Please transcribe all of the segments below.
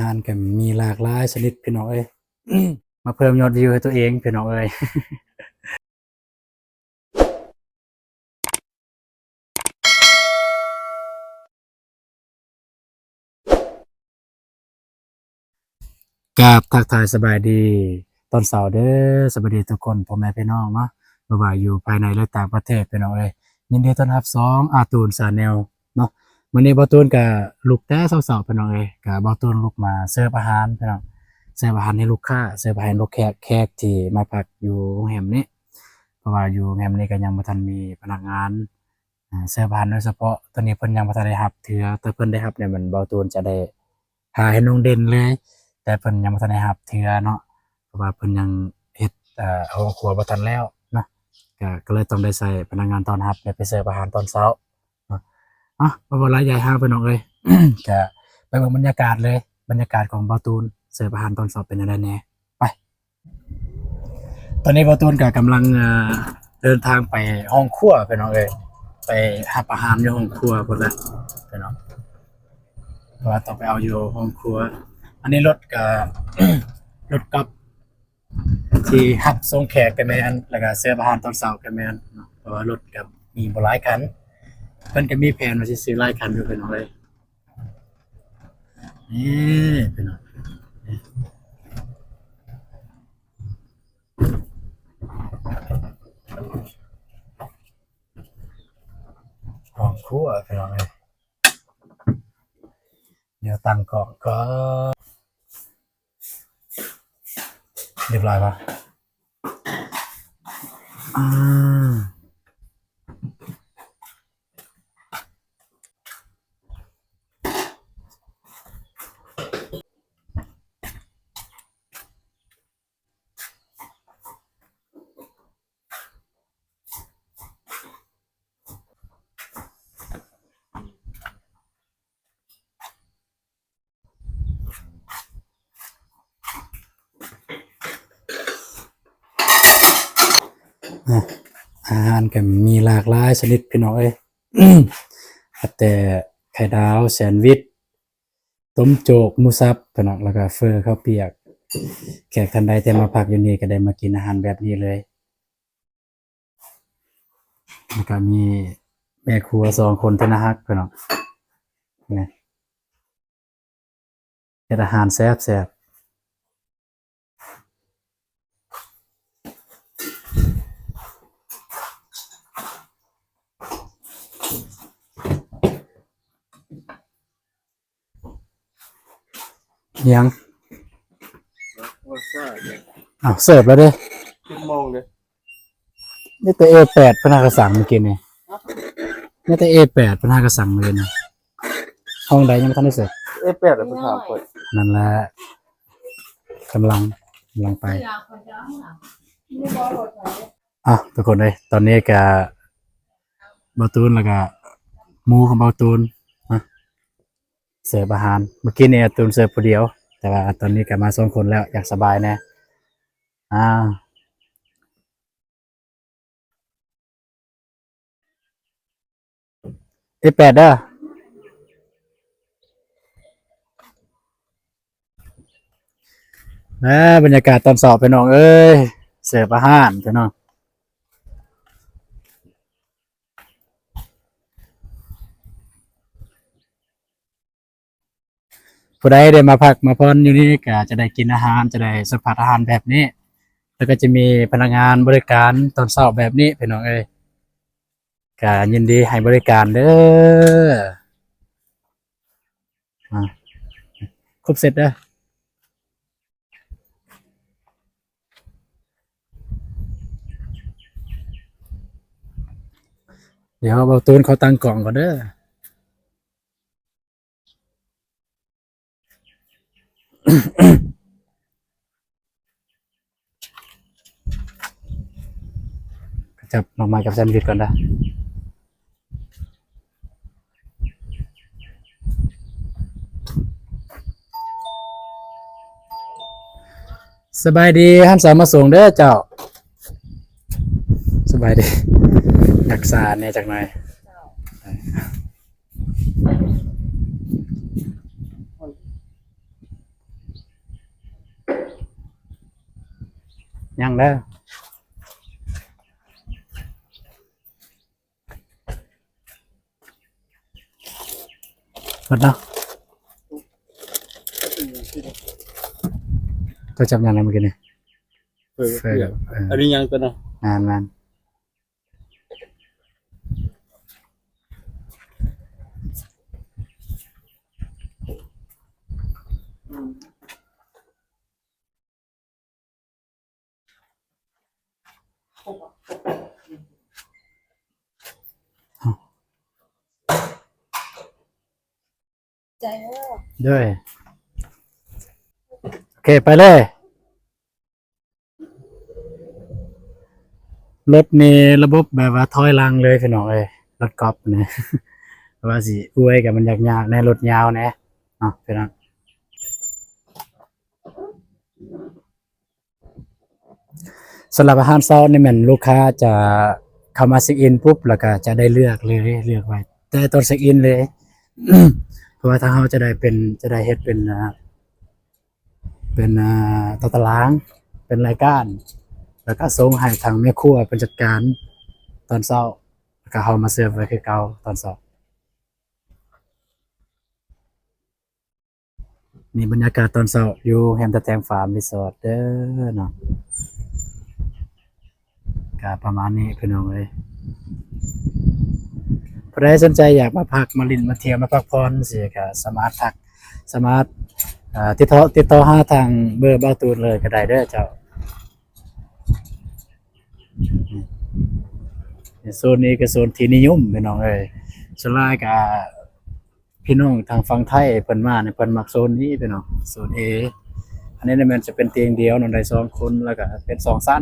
ອາຫານກໍມີຫຼາກຫຼາຍຊະນິດພີ່ນ້ອງເອີຍ ມາເພີ່ມຍອດວິວໃຫ້ຕົວເອງພີ່ນ້ອງເອີຍ. ກາບທັກທາຍສະບາຍດີຕອນເຊົ້າເດີ້ ສະບາຍດີທຸກຄົນ ພໍ່ແມ່ພີ່ນ້ອງເນາະ ບໍ່ວ່າຢູ່ພາຍໃນ ຫຼື ຕ່າງປະເທດ ພີ່ນ້ອງເອີຍ. ຍິນດີຕ້ອນຮັບຊ່ອງອາຕູນ Channel ເນາະ. ມື້ນີ້ບ່າວຕູນກະລຸກແຕ່ເຊົ້າໆ ພີ່ນ້ອງເອີຍ ກະບ່າວຕູນລຸກມາເສີບອາຫານ ພີ່ນ້ອງ ເສີບອາຫານໃຫ້ລູກຄ້າ ເສີບອາຫານໃຫ້ລູກແຂກ ແຂກທີ່ມາພັກຢູ່ໂຮງແຮມນີ້ ເພາະວ່າຢູ່ໂຮງແຮມນີ້ກະຍັງບໍ່ທັນມີພະນັກງານ ອາ ເສີບອາຫານໂດຍສະເພາະ. ຕອນນີ້ເພິ່ນຍັງບໍ່ທັນໄດ້ຮັບເທື່ອ ຖ້າເພິ່ນໄດ້ຮັບນີ້ແມ່ນບ່າວຕູນຈະໄດ້ພາໃຫ້ນ້ອງເດັ່ນເລີຍ ແຕ່ເພິ່ນຍັງບໍ່ທັນໄດ້ຮັບເທື່ອເນາະ ເພາະວ່າເພິ່ນຍັງເຮັດ ເອີ ຫ້ອງຄົວບໍ່ທັນແລ້ວເນາະ ກະ ກະເລີຍຕ້ອງໄດ້ໃຊ້ພະນັກງານຕ້ອນຮັບ ໄດ້ໄປເສີບອາຫານຕອນເຊົ້າເນາະ. ເອົາ ບໍ່ເວົ້າຫຼາຍຢາຍຮາວ ພີ່ນ້ອງເອີຍ ກະໄປເບິ່ງບັນຍາກາດເລີຍ ບັນຍາກາດຂອງບ່າວຕູນເສີບອາຫານຕອນເຊົ້າເປັນແນວໃດແດ່ ໄປ. ຕອນນີ້ບ່າວຕູນກໍກຳລັງ ເອີ ເດີນທາງໄປຫ້ອງຄົວ ພີ່ນ້ອງເອີຍ ໄປຮັບອາຫານຢູ່ຫ້ອງຄົວພຸ້ນລະພີ່ນ້ອງ ເພາະວ່າຕ້ອງໄປເອົາຢູ່ຫ້ອງຄົວ. ອັນນີ້ລົດກໍ ລົດກັອບທີ່ຮັບສົ່ງແຂກກໍແມ່ນ ແລ້ວກໍເສີບອາຫານຕອນເຊົ້າກໍແມ່ນເນາະ ເພາະວ່າລົດກໍມີບໍ່ຫຼາຍຄັນ ເພິ່ນກໍມີແຜນວ່າຊິຊື້ຫຼາຍຄັນຢູ່ ພີ່ນ້ອງເອີຍ. ນີ້ພີ່ນ້ອງ ຫ້ອງຄົວພີ່ນ້ອງເອີຍ ດຽວຕັ້ງກ້ອງກ່ອນ ຮຽບຮ້ອຍບໍ່? ອາ ອາ ອາຫານກໍມີຫຼາກຫຼາຍຊະນິດພີ່ນ້ອງເອີຍ ແຕ່ໄຂ່ດາວ ແຊນວິດ ຕົ້ມໂຈກ ໝູສັບ ພີ່ນ້ອງ ແລ້ວກໍເຝີ ເຂົ້າປຽກ. ແຂກທ່ານໃດທີ່ມາພັກຢູ່ນີ້ກໍໄດ້ມາກິນອາຫານແບບນີ້ເລີຍ. ແລ້ວກໍມີແມ່ຄົວສອງຄົນທີ່ໜ້າຮັກ ພີ່ນ້ອງ ນີ້ ເຮັດອາຫານແຊບໆ. ຫຍັງ? ອ້າວ ເສີບແລ້ວເດ້. ຈັກໂມງເດ້? ມີແຕ່ເອແປດ ເພິ່ນຫາກະສັ່ງມື້ກີ້ນີ້. ມີແຕ່ເອແປດ ເພິ່ນຫາກະສັ່ງມື້ກີ້ນີ້. ຫ້ອງໃດຍັງບໍ່ທັນໄດ້ເສີບ? ເອແປດ ເພິ່ນຖາມຂ້ອຍ. ນັ້ນແຫຼະ ກຳລັງ ກຳລັງໄປ. ອ່ະ ທຸກຄົນເອີຍ ຕອນນີ້ກະ ບ່າວຕູນ ແລ້ວກະໝູ່ຂອງບ່າວຕູນ ມາເສີບອາຫານ. ມື້ກີ້ນີ້ອາຕູນເສີບຜູ້ດຽວ ແຕ່ວ່າຕອນນີ້ກະມາສອງຄົນແລ້ວ ຢາກສະບາຍແດ່. ອາ ເອແປດເດີ. ອ່າ ບັນຍາກາດຕອນເຊົ້າ ພີ່ນ້ອງເອີຍ ເສີບອາຫານ ພີ່ນ້ອງ. ຜູ້ໃດໄດ້ມາພັກມາຜ່ອນຢູ່ນີ້ ກະຈະໄດ້ກິນອາຫານ ຈະໄດ້ສຳຜັດອາຫານແບບນີ້ ແລ້ວກໍຈະມີພະນັກງານບໍລິການຕອນເຊົ້າແບບນີ້ ພີ່ນ້ອງເອີຍ. ກະຍິນດີໃຫ້ບໍລິການເດີ. ອ່າ ຄົບເຊັດເດີ. ດຽວບ່າວຕູນຂໍຕັ້ງກ້ອງກ່ອນເດີ. ຈັບໝາກໄມ້ກັບແຊນວິດກ່ອນເດີ. ສະບາຍດີ ຫັ້ນສາມາສົ່ງເດີເຈົ້າ. ສະບາຍດີ ຮັກສາແດ່ຈັກໜ່ອຍ. ເຈົ້າ. ເອີ. ຍັງເດີ ໝົດເນາະ. ເຈົ້າຈັບຫຍັງແລ້ວມື້ກີ້ນີ້? ເອີ ເອີ ເອີ ອັນນີ້ຫຍັງຕົວເນາະ? ແມ່ນໆ. ໂດຍ ໂອເຄ ໄປເລີຍ. ລົດນີ້ລະບົບແບບວ່າຖອຍຫຼັງເລີຍພີ່ນ້ອງເອີຍ ລົດກອບນີ້ ວ່າຊິອວຍກໍມັນຍາກໆແດ່ ລົດຍາວແດ່ເນາະພີ່ນ້ອງ. ສຳລັບອາຫານເຊົ້ານີ້ແມ່ນລູກຄ້າຈະເຂົ້າມາເຊັກອິນປຸບ ແລ້ວກໍຈະໄດ້ເລືອກເລີຍ ເລືອກໄວ້ແຕ່ຕອນເຊັກອິນເລີຍ ເພາະວ່າທາງເຮົາຈະໄດ້ເປັນ ຈະໄດ້ເຮັດເປັນ ອ່າ ເປັນ ອ່າ ຕາຕະລາງ ເປັນລາຍການ ແລ້ວກໍສົ່ງໃຫ້ທາງແມ່ຄົວເພິ່ນຈັດການຕອນເຊົ້າ ແລ້ວກໍເຮົາມາເສີບໄວ້ຄືເກົ່າຕອນເຊົ້າ. ນີ້ບັນຍາກາດຕອນເຊົ້າຢູ່ໂຮງແຮມຕາແຕງຟາມຣີສອດເດີເນາະ. ກະປະມານນີ້ພີ່ນ້ອງເອີຍ ຜູ້ໃດສົນໃຈຢາກມາພັກມາຫຼິ້ນມາທ່ຽວມາພັກຜ່ອນຊີ້ ກະສາມາດທັກ ສາມາດ ເອີ ຕິດຕໍ່ ຕິດຕໍ່ຫາທາງເບີບ່າວຕູນເລີຍກໍໄດ້ເດີເຈົ້າ. ໂຊນນີ້ກໍໂຊນທີ່ນິຍົມພີ່ນ້ອງເອີຍ ສ່ວນຫຼາຍກໍ ພີ່ນ້ອງທາງຝັ່ງໄທເພິ່ນມານີ້ ເພິ່ນມັກໂຊນນີ້ພີ່ນ້ອງ ໂຊນເອ. ອັນນີ້ນະແມ່ນຈະເປັນຕຽງດຽວນອນໄດ້ສອງຄົນ ແລ້ວກະເປັນສອງຊັ້ນ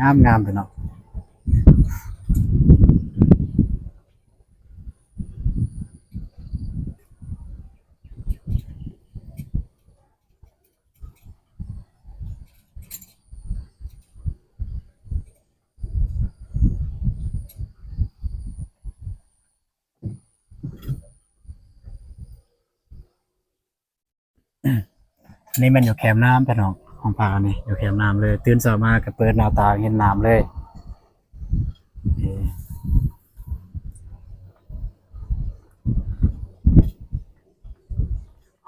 ງາມໆພີ່ນ້ອງ. ອັນນີ້ແມ່ນຢູ່ແຄມນ້ຳພີ່ນ້ອງ ຫ້ອງພັກອັນນີ້ຢູ່ແຄມນ້ຳເລີຍ ຕື່ນເຊົ້າມາກໍເປີດໜ້າຕ່າງເຫັນນ້ຳເລີຍ.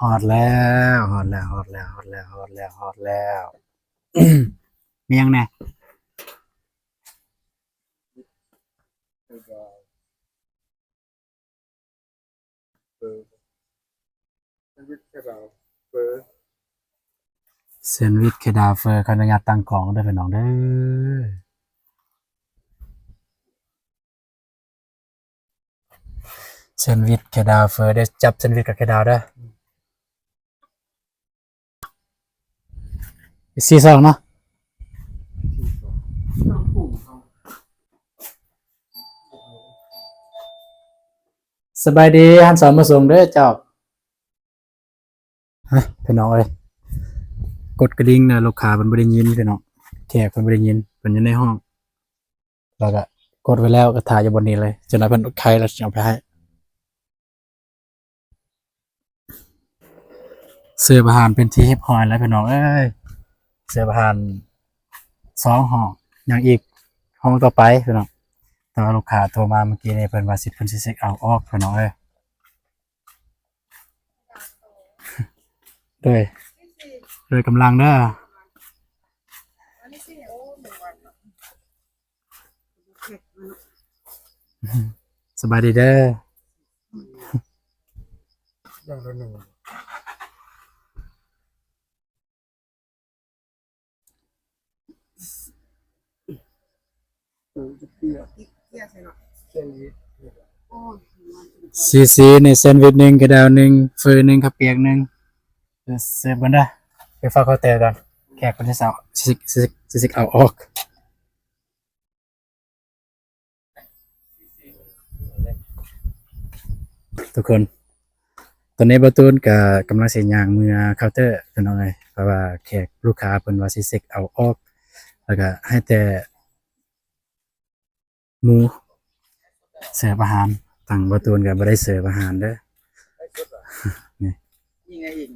ຮອດແລ້ວ ຮອດແລ້ວ ຮອດແລ້ວ ຮອດແລ້ວ ຮອດແລ້ວ ຮອດແລ້ວ. ມີຫຍັງແດ່? ແຊນວິດ ໄຂ່ດາວ ເຟີ ແຊນວິດ ໄຂ່ດາວ ເຟີ. ຂໍອະນຸຍາດຕັ້ງກ້ອງເດີພີ່ນ້ອງເດີ. ແຊນວິດ ໄຂ່ດາວ ເຟີ ເດີ ຈັບແຊນວິດກັບໄຂ່ດາວເດີ. ສີ່ສອງເນາະ. ສະບາຍດີ ອາຫານເຊົ້າມາສົ່ງເດີເຈົ້າ. ຮະ ພີ່ນ້ອງເອີຍ ກົດກະດິ່ງນະ ລູກຄ້າເພິ່ນບໍ່ໄດ້ຍິນພີ່ນ້ອງ ແຂກເພິ່ນບໍ່ໄດ້ຍິນ ເພິ່ນຢູ່ໃນຫ້ອງ. ແລ້ວກະກົດໄວ້ແລ້ວ ກະຖ້າຢູ່ບ່ອນນີ້ເລີຍ ຈັກໜ້ອຍເພິ່ນໄຂແລ້ວຊິເອົາໄປໃຫ້. ເສີບອາຫານເປັນທີ່ຮຽບຮ້ອຍແລ້ວພີ່ນ້ອງເອີຍ ເສີບອາຫານສອງຫ້ອງ ຍັງອີກຫ້ອງຕໍ່ໄປພີ່ນ້ອງ. ແຕ່ວ່າລູກຄ້າໂທມາເມື່ອກີ້ນີ້ ເພິ່ນວ່າຊິ ເພິ່ນຊິເຊັກເອົາອອກພີ່ນ້ອງເອີຍ. ໂດຍ ໂດຍກຳລັງເດີ. ສະບາຍດີເດີ. ຢ່າງລະໜຶ່ງ. ຊີຊີ ນີ້ແຊນວິດໜຶ່ງ ໄຂ່ດາວໜຶ່ງ ເຟີໜຶ່ງ ເຂົ້າປຽກໜຶ່ງ. ເສີບກ່ອນເດີ ໄປເຝົ້າເຄົາເຕີກ່ອນ ແຂກເພິ່ນຊິເອົາ ຊິ ຊິ ຊິເອົາອອກ. ທຸກຄົນ ຕອນນີ້ບ່າວຕູນກະກຳລັງຊິຍ່າງເມືອເຄົາເຕີພີ່ນ້ອງເອີຍ ເພາະວ່າແຂກລູກຄ້າເພິ່ນວ່າຊິເຊັກເອົາອອກ ແລ້ວກະໃຫ້ແຕ່ໝູເສີບອາຫານ. ທາງບ່າວຕູນກະບໍ່ໄດ້ເສີບອາຫານເດີ ນີ້ ນີ້ໄງອີກ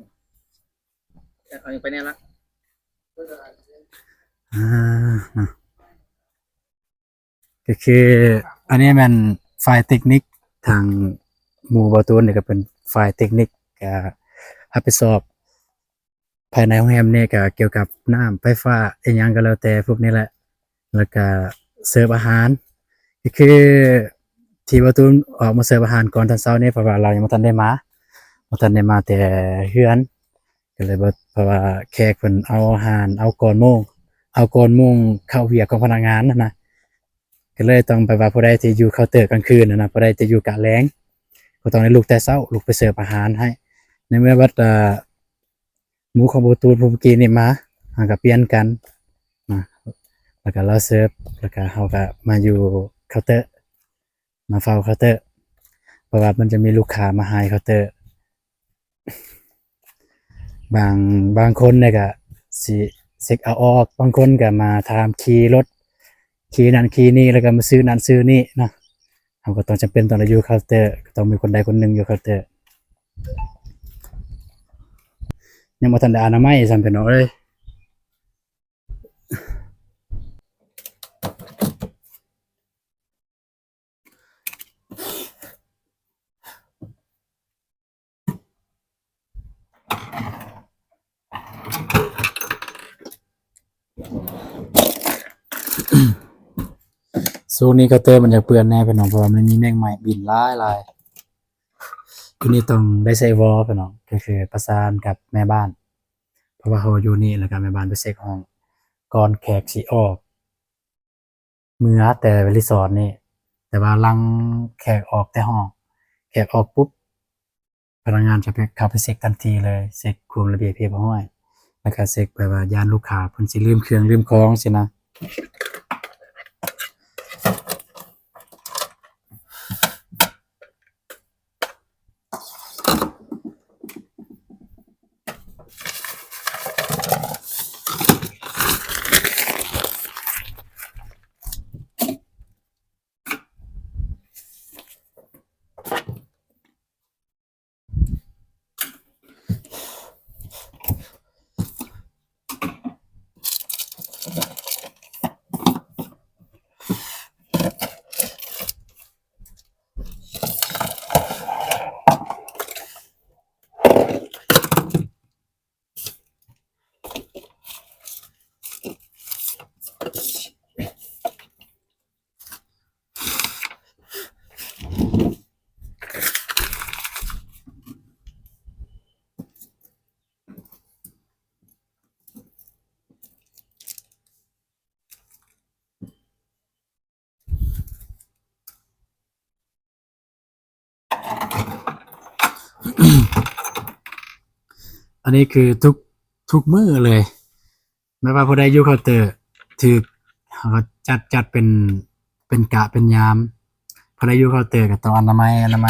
ເອົາຫຍັງໄປແດ່ລະ? ເອີ ອ່າ ເນາະ ກໍຄືອັນນີ້ແມ່ນຝ່າຍເຕັກນິກ ທາງໝູ່ບ່າວຕູນນີ້ກໍເປັນຝ່າຍເຕັກນິກ ກໍຮັບຜິດຊອບ ພາຍໃນໂຮງແຮມນີ້ກໍກ່ຽວກັບນ້ຳໄຟຟ້າອີ່ຫຍັງກໍແລ້ວແຕ່ພວກນີ້ແຫຼະ ແລ້ວກໍເສີບອາຫານ ກໍຄືທີ່ບ່າວຕູນອອກມາເສີບອາຫານກ່ອນຕອນເຊົ້ານີ້ ເພາະວ່າລາວຍັງບໍ່ທັນໄດ້ມາ ບໍ່ທັນໄດ້ມາແຕ່ເຮືອນ ກໍເລີຍບໍ່ ເພາະວ່າແຂກເພິ່ນເອົາອາຫານ ເອົາກ່ອນໂມງ ເອົາກ່ອນໂມງເຂົ້າວຽກຂອງພະນັກງານຫັ້ນນະ ກໍເລີຍຕ້ອງແບບວ່າຜູ້ໃດທີ່ຢູ່ເຄົາເຕີກາງຄືນຫັ້ນນະ ຜູ້ໃດທີ່ຢູ່ກະແລງ ກໍຕ້ອງໄດ້ລຸກແຕ່ເຊົ້າ ລຸກໄປເສີບອາຫານໃຫ້ ໃນເມື່ອບັດ ອ່າ ໝູ່ຂອງບ່າວຕູນຜູ້ເມື່ອກີ້ນີ້ມາ ເຮົາກໍປ່ຽນກັນນະ ແລ້ວກໍລາວເສີບ ແລ້ວກໍເຮົາກໍມາຢູ່ເຄົາເຕີ ມາເຝົ້າເຄົາເຕີ ເພາະວ່າມັນຈະມີລູກຄ້າມາຫາຍເຄົາເຕີ ບາງ ບາງຄົນນີ້ກໍຊິເຊັກເອົາອອກ ບາງຄົນກໍມາຖາມຄີລົດ ຄີນັ້ນຄີນີ້ ແລ້ວກໍມາຊື້ນັ້ນຊື້ນີ້ເນາະ ເຮົາກໍຕ້ອງຈຳເປັນຕ້ອງໄດ້ຢູ່ເຄົາເຕີ ກໍຕ້ອງມີຄົນໃດຄົນໜຶ່ງຢູ່ເຄົາເຕີ ຍັງບໍ່ທັນໄດ້ອະນາໄມຊ້ຳ ພີ່ນ້ອງເອີຍ. ຊ່ວງນີ້ເຄົາເຕີມັນຢາກເປື້ອນແດ່ພີ່ນ້ອງ ເພາະວ່າມັນມີແມງໄມ້ບິນຫຼາຍໆ ໂຕນີ້ຕ້ອງໄດ້ໃສ່ວໍພີ່ນ້ອງ ກໍຄືປະສານກັບແມ່ບ້ານ ເພາະວ່າເຮົາຢູ່ນີ້ ແລ້ວກໍແມ່ບ້ານໄປເຊັກຫ້ອງ ກ່ອນແຂກຊິອອກ ເມືອແຕ່ຣີສອດນີ້ ແຕ່ວ່າຫຼັງແຂກອອກແຕ່ຫ້ອງ ແຂກອອກປຸບ ພະນັກງານຈະໄປ ເຂົ້າໄປເຊັກທັນທີເລີຍ ເຊັກຄວາມລະບຽບຮຽບຮ້ອຍ ແລ້ວກະເຊັກແບບວ່າຢ້ານລູກຄ້າເພິ່ນຊິລືມເຄື່ອງລືມຂອງຊີ້ນະ. ອັນນີ້ຄືທຸກ ທຸກມື້ເລີຍ ແມ່ນວ່າຜູ້ໃດຢູ່ເຄົາເຕີ ຖືກ ເຮົາກໍຈັດ ຈັດເປັນ ເປັນກະເປັນຍາມ ຜູ້ໃດຢູ່ເຄົາເຕີກໍຕ້ອງອະນາໄມ ອະນາໄມ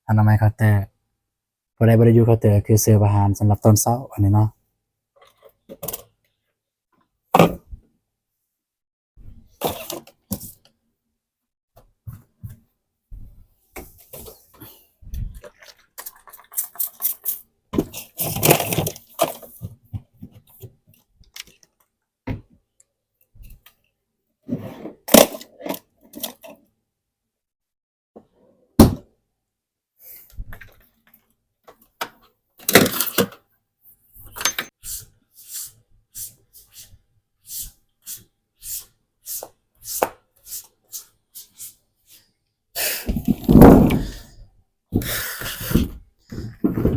ອະນາໄມເຄົາເຕີ ຜູ້ໃດບໍ່ໄດ້ຢູ່ເຄົາເຕີ ກໍຄືເສີບອາຫານສຳລັບຕອນເຊົ້າ ອັນນີ້ເນາະ.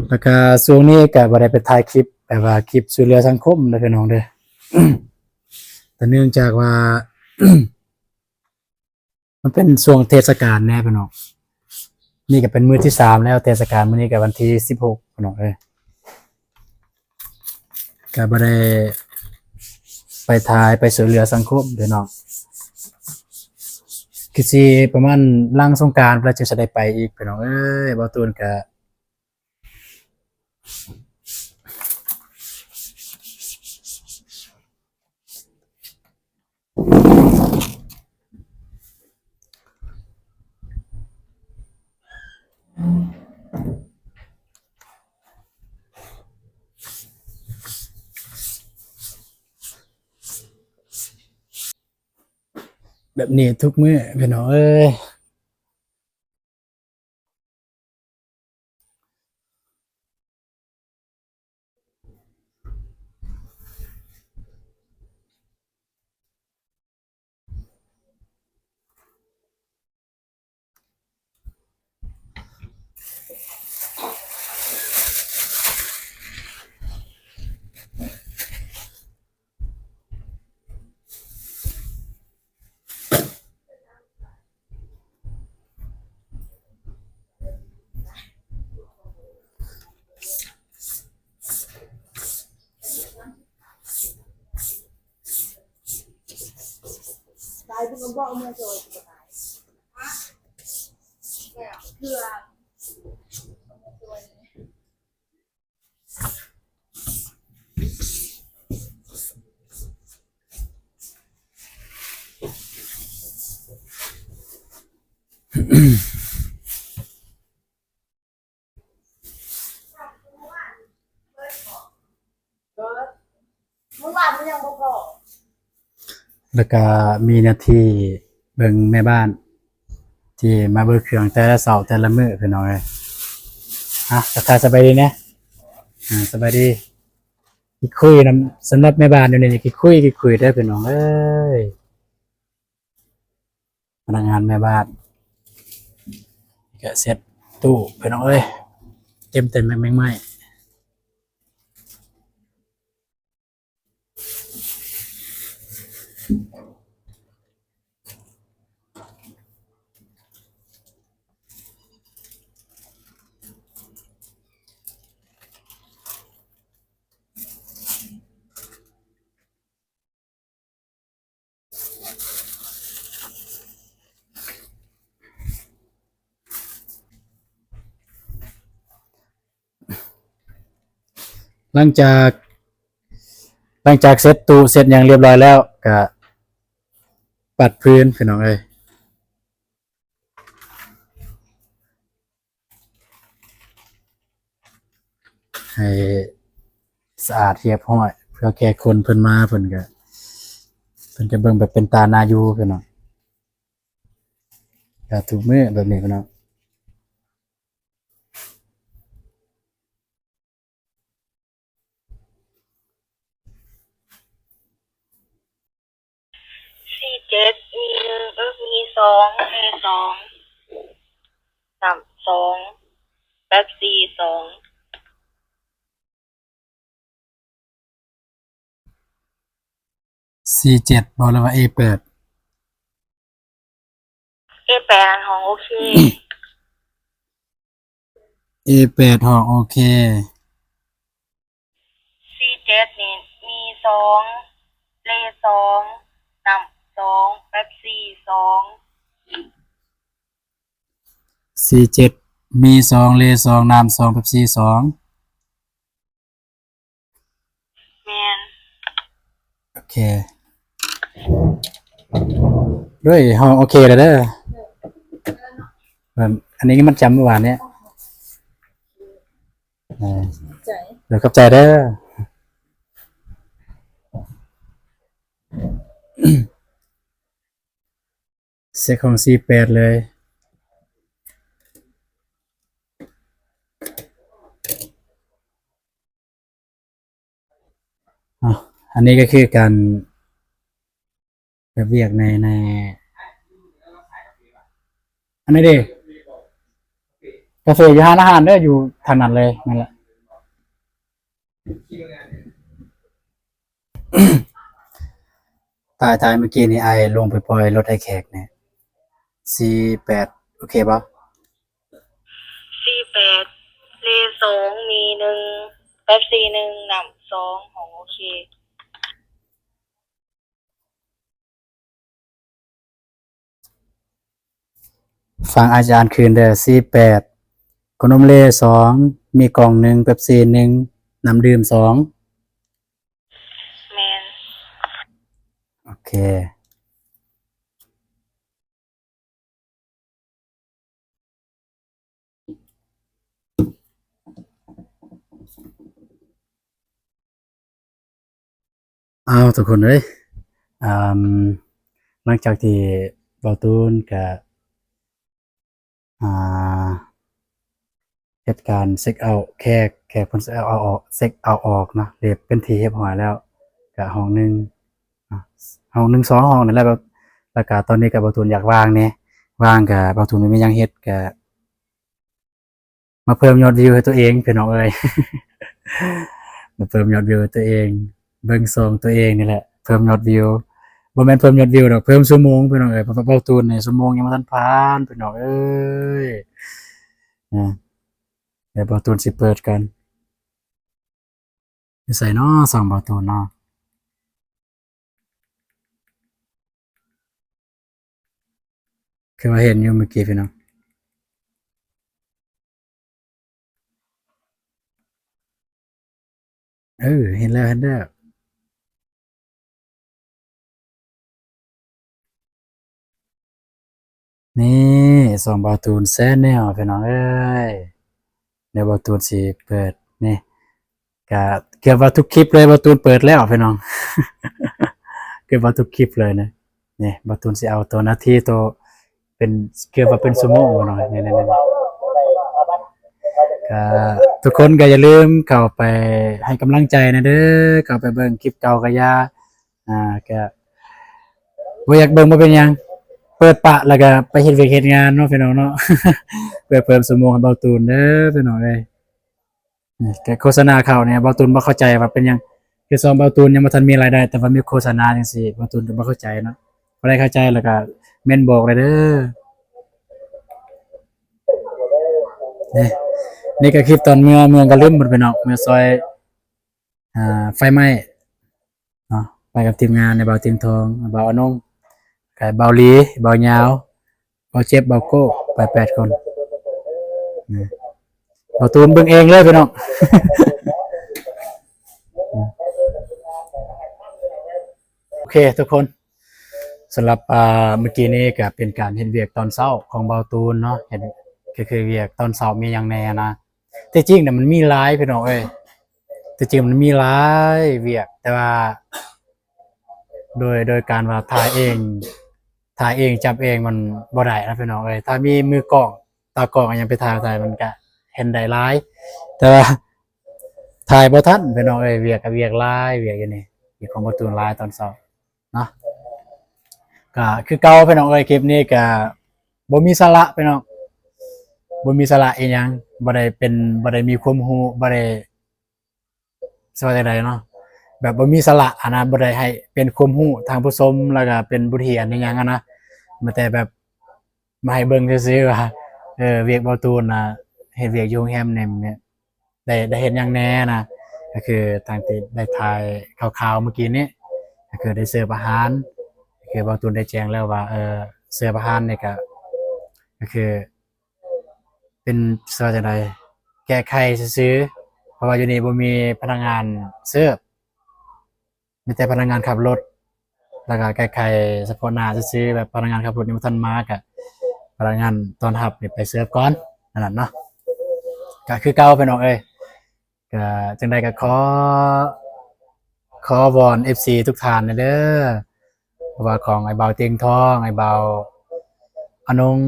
ແລ້ວກະຊ່ວງນີ້ກະບໍ່ໄດ້ໄປຖ່າຍຄລິບ ແບບວ່າຄລິບຊ່ວຍເຫຼືອສັງຄົມເດີພີ່ນ້ອງເດີ ແຕ່ເນື່ອງຈາກວ່າ ມັນເປັນຊ່ວງເທດສະການແດ່ພີ່ນ້ອງ ນີ້ກໍເປັນມື້ທີສາມແລ້ວ ເທດສະການມື້ນີ້ກໍວັນທີສິບຫົກພີ່ນ້ອງເອີຍ ກໍບໍ່ໄດ້ໄປຖ່າຍໄປຊ່ວຍເຫຼືອສັງຄົມພີ່ນ້ອງ ຄືຊິປະມານຫຼັງສົງການພຸ້ນລະ ຈຶ່ງຊິໄດ້ໄປອີກພີ່ນ້ອງເອີຍ ບ່າວຕູນກໍ ແ ແບບນີ້ທຸກມື້ພີ່ນ້ອງເອີຍ. ແລ້ວກະມີໜ້າທີ່ເບິ່ງແມ່ບ້ານ ທີ່ມາເບິ່ງເຄື່ອງແຕ່ລະເຊົ້າແຕ່ລະມື້ພີ່ນ້ອງເອີຍ. ອ່ະ ທັກທາຍສະບາຍດີແດ່. ອ່າ ສະບາຍດີ. ຂີ້ຄຸຍນຳ ສຳລັບແມ່ບ້ານຢູ່ນີ້ ຂີ້ຄຸຍ ຂີ້ຄຸຍເດີພີ່ນ້ອງເອີຍ. ພະນັກງານແມ່ບ້ານກະເຊັດຕູ້ພີ່ນ້ອງເອີຍ ເຕັມແຕ່ແມ່ງ ແມ່ງໄມ້. ຫຼັງຈາກ ຫຼັງຈາກເຊັດຕູ້ເຊັດຫຍັງລຽບຮ້ອຍແລ້ວ ກະປັດພື້ນພີ່ນ້ອງເອີຍ. ໃຫ້ສະອາດຮຽບຮ້ອຍ ເພື່ອແຂກຄົນເພິ່ນມາ ເພິ່ນກະ ເພິ່ນກະເບິ່ງແບບເປັນຕາໜ້າຢູ່ພີ່ນ້ອງ. ກະທຸກມື້ແບບນີ້ພີ່ນ້ອງ. ສີ່ເຈັດ ມີໜຶ່ງ ເອີ ມີສອງ ເລສອງ ນ້ຳສອງ ແປັບຊີສອງ. ສີ່ເຈັດ ບໍ່ ຫຼືວ່າ ເອແປດ? ເອແປດ ຫ້ອງໂອເຄ. ເອແປດ ຫ້ອງໂອເຄ. ສີ່ເຈັດ ນີ້ ມີສອງ ເລສອງ ນ້ຳສອງ ແປັບຊີສອງ. ສີ່ເຈັດ ມີສອງ ເລສອງ ນ້ຳສອງ ແປັບຊີສອງ. ແມ່ນ. ໂອເຄ ດ້ວຍ ຫ້ອງໂອເຄແລ້ວເດີ. ອັນນີ້ມັນຈຳມື້ວານນີ້. ເອີ ຂອບໃຈ ໂດຍ ຂອບໃຈເດີ. ເຊັກຂອງສີ່ແປດເລີຍ. ອ່ະ ອັນນີ້ກໍຄືການເຮັດວຽກໃນ ໃນ ອັນນີ້ເດ້ ກາເຟຢູ່ຮ້ານອາຫານເດີ ຢູ່ທາງນັ້ນເລີຍ ນັ້ນແຫຼະ. ຕາຍ ຕາຍ ເມື່ອກີ້ນີ້ອ້າຍລົງໄປປ່ອຍລົດໃຫ້ແຂກແດ່. ສີ່ແປດ ໂອເຄບໍ່? ສີ່ແປດ ເລສອງ ມີໜຶ່ງ ແປັບຊີໜຶ່ງ ນ້ຳສອງ ຫ້ອງໂອເຄ. ຟັງອາຈານຄືນເດີ ສີ່ແປດ ໂຄນມເລສອງ ມີກ່ອງໜຶ່ງ ເປັບຊີໜຶ່ງ ນ້ຳດື່ມສອງ. ແມ່ນ. ໂອເຄ. ອ້າວ ທຸກຄົນເອີຍ ອ່າ ຫຼັງຈາກທີ່ບ່າວຕູນກະ ອ່າ ເຮັດການເຊັກເອົາແຂກ ແຂກເພິ່ນເຊັກເອົາອອກ ເຊັກເອົາອອກເນາະ ເປັນທີ່ຮຽບຮ້ອຍແລ້ວ ກະຫ້ອງໜຶ່ງ ເນາະ ຫ້ອງໜຶ່ງສອງຫ້ອງນີ້ແຫຼະ ແລ້ວກະຕອນນີ້ກະບ່າວຕູນຢາກວ່າງແດ່ ວ່າງກະບ່າວຕູນບໍ່ມີຫຍັງເຮັດ ກະ ມາເພີ່ມຍອດວິວໃຫ້ຕົວເອງພີ່ນ້ອງເອີຍ ມາເພີ່ມຍອດວິວໃຫ້ຕົວເອງ ເບິ່ງຊ່ອງຕົວເອງນີ້ແຫຼະ ເພີ່ມຍອດວິວ ບໍ່ແມ່ນເພີ່ມຍອດວິວດອກ ເພີ່ມຊົ່ວໂມງພີ່ນ້ອງເອີຍ ເພາະວ່າບ່າວຕູນນີ້ຊົ່ວໂມງຍັງບໍ່ທັນຜ່ານພີ່ນ້ອງເອີຍ ອາ ດຽວບ່າວຕູນຊິເປີດກ່ອນ ຢູ່ໃສເນາະ ຊ່ອງບ່າວຕູນເນາະ ຄືວ່າເຫັນຢູ່ມື້ກີ້ພີ່ນ້ອງ ເອີ ເຫັນແລ້ວ ເຫັນແລ້ວ ນີ້ ຊ່ອງບ່າວຕູນແຊນແນວ ພີ່ນ້ອງເອີຍ ດຽວບ່າວຕູນຊິເປີດ ນີ້ ກະເກືອບວ່າທຸກຄລິບເລີຍ ບ່າວຕູນເປີດແລ້ວພີ່ນ້ອງ ເກືອບວ່າທຸກຄລິບເລີຍນະ ນີ້ ບ່າວຕູນຊິເອົາໂຕນາທີໂຕເປັນ ເກືອບວ່າເປັນຊົ່ວໂມງພີ່ນ້ອງ ນີ້ໆ ກະທຸກຄົນກະຢ່າລືມເຂົ້າໄປໃຫ້ກຳລັງໃຈນະເດີ ເຂົ້າໄປເບິ່ງຄລິບເກົ່າກະຢ່າ ອ່າ ກະບໍ່ຢາກເບິ່ງບໍ່ເປັນຫຍັງ ເປີດປະແລ້ວກະໄປເຮັດວຽກເຮັດງານເນາະພີ່ນ້ອງເນາະ ເພື່ອເພີ່ມຊົ່ວໂມງໃຫ້ບ່າວຕູນເດີພີ່ນ້ອງເອີຍ ນີ້ກະໂຄສະນາເຂົ້ານີ້ ບ່າວຕູນບໍ່ເຂົ້າໃຈວ່າເປັນຫຍັງ ຄືຊ່ອງບ່າວຕູນຍັງບໍ່ທັນມີລາຍໄດ້ ແຕ່ວ່າມີໂຄສະນາຈັ່ງຊີ້ ບ່າວຕູນກະບໍ່ເຂົ້າໃຈເນາະ ຜູ້ໃດເຂົ້າໃຈແລ້ວກະເມັ້ນບອກໄດ້ເດີ ນີ້ ນີ້ກະຄລິບຕອນເມືອ ເມືອກະລຶມພຸ້ນພີ່ນ້ອງ ເມືອຊ່ອຍ ອ່າ ໄຟໄໝ້ເນາະ ໄປກັບທີມງານ ອ້າຍບ່າວຕຽງທອງ ອ້າຍບ່າວອານົງ ກະບ່າວຫຼີ ບ່າວຍາວ ບ່າວເຈັບ ບ່າວໂກ້ ໄປແປດຄົນ ບ່າວຕູນເບິ່ງເອງເລີຍພີ່ນ້ອງ ໂອເຄທຸກຄົນ ສຳລັບ ອ່າ ມື້ກີ້ນີ້ກະເປັນການເຮັດວຽກຕອນເຊົ້າຂອງບ່າວຕູນເນາະ ເຮັດ ກະຄືວຽກຕອນເຊົ້າມີຫຍັງແດ່ນະ ທີ່ຈິງນະມັນມີຫຼາຍພີ່ນ້ອງເອີຍ ທີ່ຈິງມັນມີຫຼາຍວຽກ ແຕ່ວ່າໂດຍ ໂດຍການວ່າຖ່າຍເອງ ຖ່າຍເອງຈັບເອງມັນບໍ່ໄດ້ນະພີ່ນ້ອງເອີຍ ຖ້າມີມືກ້ອງ ຕາກ້ອງຫຍັງໄປຖ່າຍ ຖ່າຍມັນກະເຫັນໄດ້ຫຼາຍ ແຕ່ວ່າຖ່າຍບໍ່ທັນພີ່ນ້ອງເອີຍ ວຽກກະວຽກຫຼາຍ ວຽກຢູ່ນີ້ ວຽກຂອງບ່າວຕູນຫຼາຍຕອນເຊົ້າ ເນາະ ກະຄືເກົ່າພີ່ນ້ອງເອີຍ ຄລິບນີ້ກະບໍ່ມີສາລະພີ່ນ້ອງ ບໍ່ມີສາລະອີ່ຫຍັງ ບໍ່ໄດ້ເປັນ ບໍ່ໄດ້ມີຄວາມຮູ້ ບໍ່ໄດ້ ຊິວ່າຈັ່ງໃດເນາະ ແບບບໍ່ມີສາລະຫັ້ນນະ ບໍ່ໄດ້ໃຫ້ເປັນຄວາມຮູ້ທ່ານຜູ້ຊົມ ແລ້ວກະເປັນບົດຮຽນອີ່ຫຍັງຫັ້ນນະ ມີແຕ່ແບບມາໃຫ້ເບິ່ງຊື່ໆວ່າ ເອີ ວຽກບ່າວຕູນນະ ເຮັດວຽກຢູ່ໂຮງແຮມນີ້ ໄດ້ ໄດ້ເຮັດຫຍັງແດ່ນະ ກະຄືຕາມທີ່ໄດ້ຖ່າຍຂ່າວໆມື້ກີ້ນີ້ ກະຄືໄດ້ເສີບອາຫານ ກະຄືບ່າວຕູນໄດ້ແຈ້ງແລ້ວວ່າ ເອີ ເສີບອາຫານນີ້ກະ ກະຄືເປັນ ຊິວ່າຈັ່ງໃດ ແກ້ໄຂຊື່ໆ ເພາະວ່າຢູ່ນີ້ບໍ່ມີພະນັກງານເສີບ ມີແຕ່ພະນັກງານຂັບລົດ ແລ້ວກະແກ້ໄຂສະເພາະໜ້າຊື່ໆ ແບບພະນັກງານຂັບລົດຍັງບໍ່ທັນມາ ກະພະນັກງານຕ້ອນຮັບນີ້ໄປເສີບກ່ອນ ອັນນັ້ນເນາະ ກະຄືເກົ່າພີ່ນ້ອງເອີຍ ກະຈັ່ງໃດກະຂໍ ຂໍວອນເອັຟຊີທຸກທ່ານແດ່ເດີ ບໍ່ວ່າຂອງອ້າຍບ່າວຕຽງທອງ ອ້າຍບ່າວອານົງ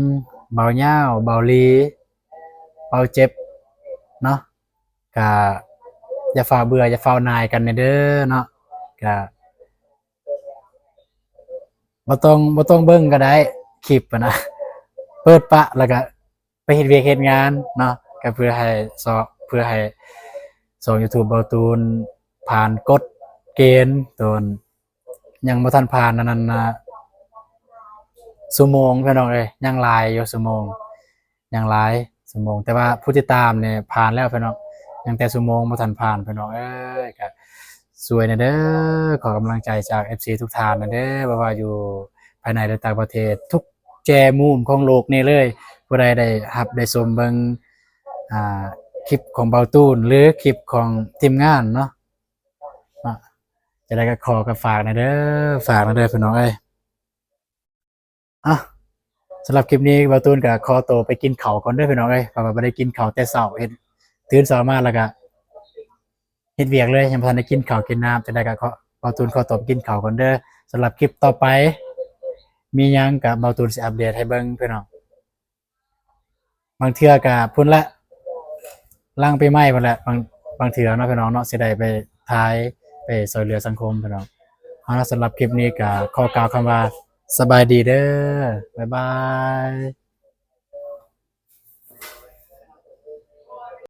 ບ່າວຍາວ ບ່າວຫຼີ ບ່າວເຈັບເນາະ ກະຢ່າຟ້າວເບື່ອ ຢ່າຟ້າວໜ່າຍກັນແດ່ເດີເນາະ ກະ ບໍ່ຕ້ອງ ບໍ່ຕ້ອງເບິ່ງກະໄດ້ ຄລິບຫັ້ນນະ ເປີດປະແລ້ວກະໄປເຮັດວຽກເຮັດງານເນາະ ກະເພື່ອໃຫ້ຊ່ອງ ເພື່ອໃຫ້ຊ່ອງຢູທູບບ່າວຕູນຜ່ານກົດເກນ ໂຕນຍັງບໍ່ທັນຜ່ານອັນນັ້ນນະ ຊົ່ວໂມງພີ່ນ້ອງເອີຍ ຍັງຫຼາຍຢູ່ຊົ່ວໂມງ ຍັງຫຼາຍຊົ່ວໂມງ ແຕ່ວ່າຜູ້ຕິດຕາມນີ້ຜ່ານແລ້ວພີ່ນ້ອງ ຍັງແຕ່ຊົ່ວໂມງບໍ່ທັນຜ່ານພີ່ນ້ອງເອີຍ ກະຊ່ວຍແດ່ເດີ ຂໍກຳລັງໃຈຈາກເອັຟຊີທຸກທ່ານແດ່ເດີ ບໍ່ວ່າຢູ່ພາຍໃນ ຫຼື ຕ່າງປະເທດ ທຸກແຈມຸມຂອງໂລກນີ້ເລີຍ ຜູ້ໃດໄດ້ຮັບໄດ້ຊົມເບິ່ງ ອ່າ ຄລິບຂອງບ່າວຕູນ ຫຼື ຄລິບຂອງທີມງານເນາະ ເນາະ ຈັ່ງໃດກະຂໍກະຝາກແດ່ເດີ ຝາກແດ່ເດີພີ່ນ້ອງເອີຍ ອ່ະ ສຳລັບຄລິບນີ້ບ່າວຕູນກະຂໍໂຕໄປກິນເຂົ້າກ່ອນເດີພີ່ນ້ອງເອີຍ ເພາະວ່າບໍ່ໄດ້ກິນເຂົ້າແຕ່ເຊົ້າ ເຮັດ ຕື່ນເຊົ້າມາແລ້ວກະເຮັດວຽກເລີຍ ຍັງບໍ່ທັນໄດ້ກິນເຂົ້າກິນນ້ຳ ຈັ່ງໃດກະຂໍ ບ່າວຕູນຂໍໂຕໄປກິນເຂົ້າກ່ອນເດີ ສຳລັບຄລິບຕໍ່ໄປ ມີຫຍັງກະເບົາຕູນຊິອັບເດດໃຫ້ເບິ່ງພີ່ນ້ອງ. ບາງເທື່ອກະພຸ້ນແຫຼະ ຫຼັງປີໃໝ່ພຸ້ນແຫຼະ ບາງ ບາງເທື່ອເນາະພີ່ນ້ອງເນາະ ຊິໄດ້ໄປຖ່າຍ ໄປຊ່ອຍເຫຼືອສັງຄົມພີ່ນ້ອງ. ເອົາລະ ສຳລັບຄລິບນີ້ກະຂໍກ່າວຄຳວ່າ ສະບາຍດີເດີ ບາຍບາຍ.